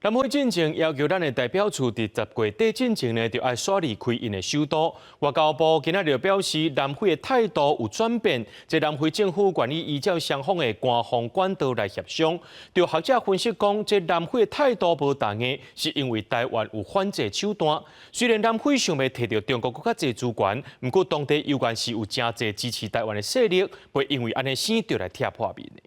南非進前要求咱的代表處佇10月底進前呢，就愛煞離開𪜶的首都。外交部今仔日就表示，南非的態度有轉變，這南非政府願意依照雙方的官方管道來協商。就學者分析講，這南非的態度無仝的，是因為台灣有反制手段。雖然南非想欲提著中國閣較濟資源，毋過當地猶原是有誠濟支持台灣的勢力，袂因為按呢生就來拆破面的。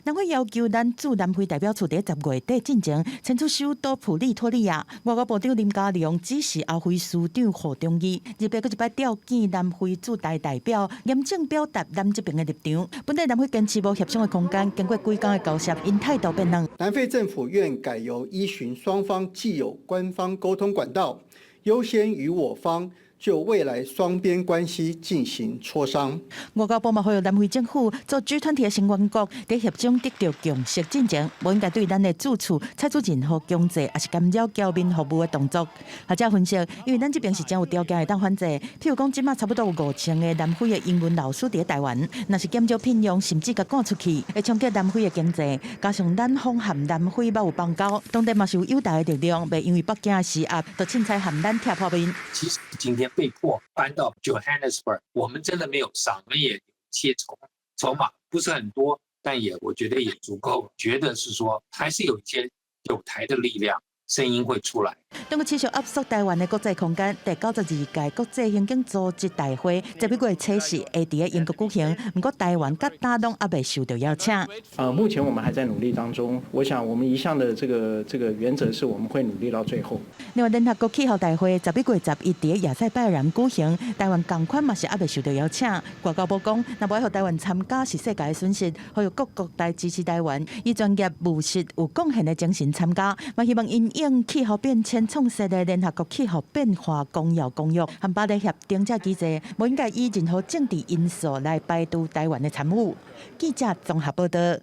南非要求咱駐南非代表處佇10月底進前遷出首都普利托利亞。外交部長林佳龍指示歐非司長賀中義，入邊閣一擺召見南非駐台代表，嚴正表達咱這邊的立場。本來南非堅持無協商的空間，經過幾工的交涉，𪜶態度變軟。南非政府願改由依循雙方既有官方溝通管道，優先與我方就未來雙邊關係進行磋商。外交部嘛呼籲南非政府做 G20 的成員國，佇協商得著共識進前，無應該對咱的駐處採取任何強制，抑是干擾僑民服務的動作。學者分析，因為咱這邊是誠有條件會當反制，譬如講，這馬差不多有5000个南非的英文老師佇台灣，若是減少聘用，甚至共趕出去，會衝擊南非的經濟。加上咱方和南非捌有邦交，當地嘛是有友台的力量，袂因為北京的施壓，就凊彩和咱拆破面。其實今天被迫搬到 Johannesburg，我們真的沒有少，我們也有一些籌碼，不是很多，但也我覺得也足夠。覺得是說，還是有一些友台的力量，聲音會出來。中國持續壓縮台灣的國際空間，第92屆國際刑警組織大會11月初四會佇英國舉行，毋過台灣佮今攏猶未受著邀請。目前我們還在努力當中。我想，我們一向的這個原則是，我們會努力到最後。另外，聯合國氣候大會11月11佇亞塞拜然舉行，台灣仝款嘛是猶未受著邀請。外交部講，若無愛予台灣參加是世界的損失，呼籲各國來支持台灣，以專業務實有貢獻的精神參加，嘛希望因應氣候變遷創設的聯合國氣候變化公約公約和巴黎協定這機制，無應該以任何政治因素來排除台灣的參與。記者綜合報道。